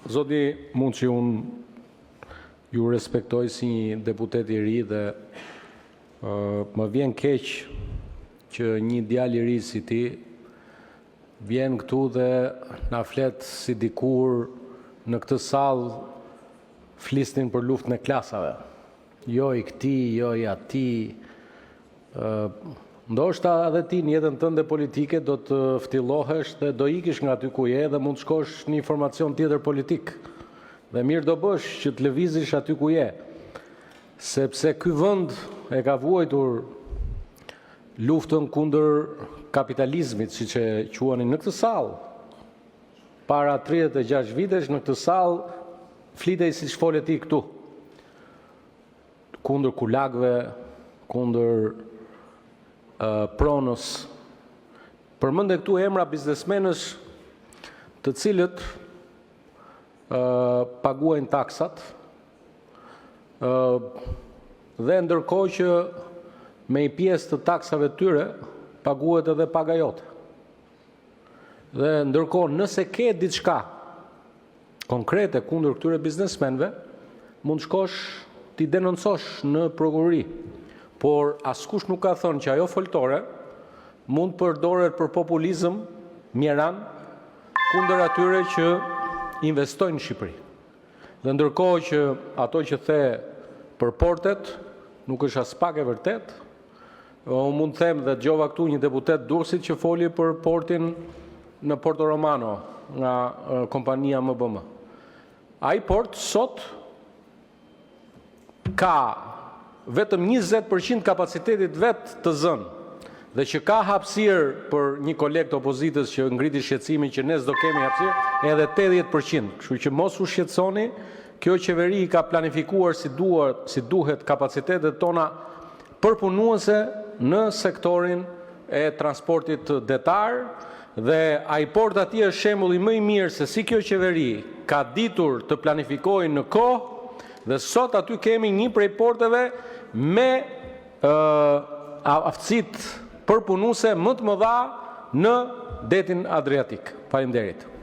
Zoti Muçi, unë ju respektoj si një deputet i ri dhe më vjen keq që një djalë i ri si ti vjen këtu dhe na flet si dikur në këtë sallë flisnin për luftën e klasave. Jo i këtij, jo i atij. Ndoshta edhe ti në jetën tënde politike do të ftillohesh dhe do ikësh nga aty ku je dhe mund të shkosh në një formacion tjetër politik. Dhe mirë do bësh që të lëvizësh aty ku je, sepse ky vend e ka vuajtur luftën kundër kapitalizmit, siç e quanin në këtë sallë. Para 36 vitesh në këtë sallë flitej siç fole ti këtu. Kundër kulakëve, kundër pronës. Përmende këtu emra biznesmenësh të cilët paguajnë taksat dhe ndërkohë që me një pjesë të taksave të tyre paguhet edhe paga jote. Dhe ndërkohë nëse ke diçka konkrete kundër këtyre biznesmenëve, mund të shkosh t'i denoncosh në prokurori. Por askush nuk ka thënë që ajo foltore mund të përdoret për populizëm mjeran kundër atyre që investojnë në Shqipëri. Dhe ndërkohë që ato që the për portet nuk është aspak e vërtetë, unë mund të them dhe dëgjova këtu një deputet të Durrësit që foli për portin në Porto Romano nga kompania MBM. Ai port sot ka vetëm 20% kapacitetit vet të zënë dhe që ka hapësirë për një koleg të opozitës që ngriti shqetësimin që ne s'do kemi hapësirë, edhe 80%. Kështu që mos u shqetësoni, kjo qeveri i ka planifikuar si duhet, si duhet kapacitetet tona përpunuese në sektorin e transportit detar dhe ai port atje është shembulli më i mirë se si kjo qeveri ka ditur të planifikojë në kohë dhe sot aty kemi një prej porteve me aftësitë përpunuese më të mëdha në detin Adriatik. Faleminderit.